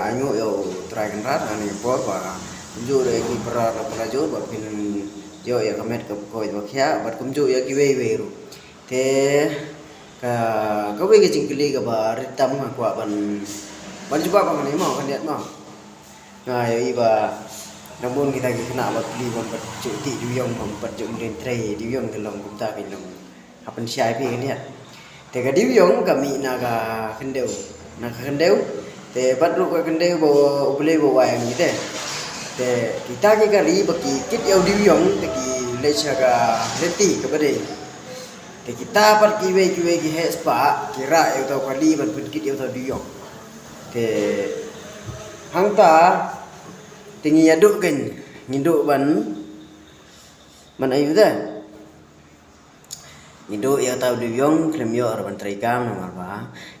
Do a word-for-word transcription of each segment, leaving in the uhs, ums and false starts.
Ainguh ïa u Trai Kynrad ha kane ka por ba kumjuh ruh ïa ki para lok para jur ba phin ïoh ïa ka met ka koit ba khiah bad kumjuh ïa kiwei wei ruh. Te ka kawei ka jingkylli kaba rit tam nga kwah ban ban jubab ba kane mo, khyndiat mo. Nga ïohi ba dang bun kita ki khynnah ba plie ban pat ju tih dewïong, ban pat ju mdeng trei dewïong, te long kumta ki long ha pynshai phi khyndiat. Te ka dewïong ka mih na ka khyndew, na ka khyndew. Te pat ruh ka khyndew ba U Blei ba wai ngi te. Te kita ki kari ba ki kit ïa u dewïong te ki leit sha ka lynti kaba dei. Te kita pat kiwei kiwei ki heh spah ki rah ïa uta u kali ban pynkit ïa uta u dewïong. Te hangta te ngi ïa duh kein, ngi duh ban ban ayu te. Ngi duh ïa uta u dewïong khlem ïoh ruh ban trei kam namar ba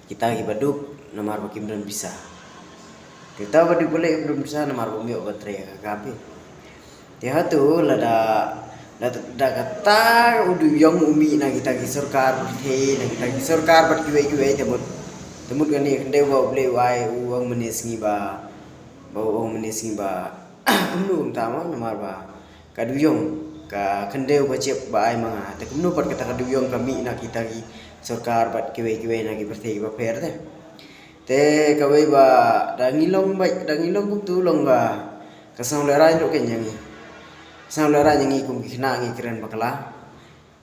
kita kiba duk namar ba kim don pisa. Te uta uba duk ba leh kim don pisa namar ba um ïoh ban trei ïa ka kam phi. Te hato lada lada kata u dewïong u mih na kita ki sorkar pyrthei, na kita ki sorkar bad kiwei kiwei, te mut te mut kane ka khyndew ba U Blei u ai u ong mynne sngi ba ba u ong mynne sngi ba kumno kumta mo namar ba ka dewïong ka khyndew ka jep ba ai ma nga, te kumno pat kata ka dewïong ka mih na kita ki sorkar bad kiwei kiwei na ki pyrthei kiba pher te. Te kawei ba da ngi long ba da ngi long kumtu long ba ka sngewlehraiñ ruh kein ïa ngi. Sngewlehraiñ ïa ngi kum ki khynnah ngi kren bakla.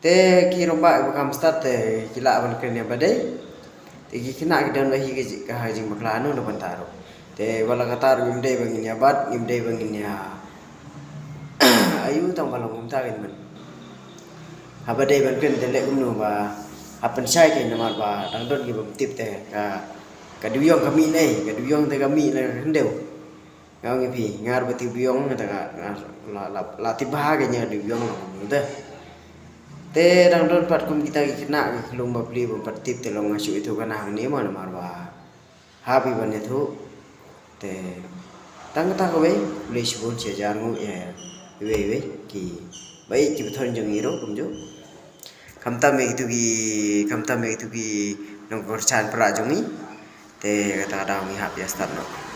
Te ki rangbah kiba kham stad te ki lah ban kren ïa ba dei. Te ki khynnah ki don ba hi ka ji- ka ha jingbakla no na bynta ruh. Te ba la katta ruh ngim dei ba ngin ïa bat, ngim dei ba ngin ïa ayu tang ba long kumta kein man. Haba dei ban kren te leh kumno ba ha pynshai kein namar ba dang don ki bym tip te ka ka dewïong ka mih nei, ka dewïong te ka mih na ka khyndew. Nga ong ïa phi, nga ruh ba tip dewïong nga ta nga la la la tip bha ka ïa dewïong la ong te. Te dang don pat kum kita ki khynnah ki khlung ba plie ba pat tip te long nga shu ithuh ka na hangne mo namar ba ha phi ban ithuh. Te tang kata kawei, khublei shibun shi hajar nguh ïa iwei iwei ki ba ïeit ki ba thon jong ngi ruh kumjuh. Khamtam ïa kitu ki khamtam ïa kitu ki nongkyrshan para jong ngi. Te kata ka daw ngi hap ïa start noh.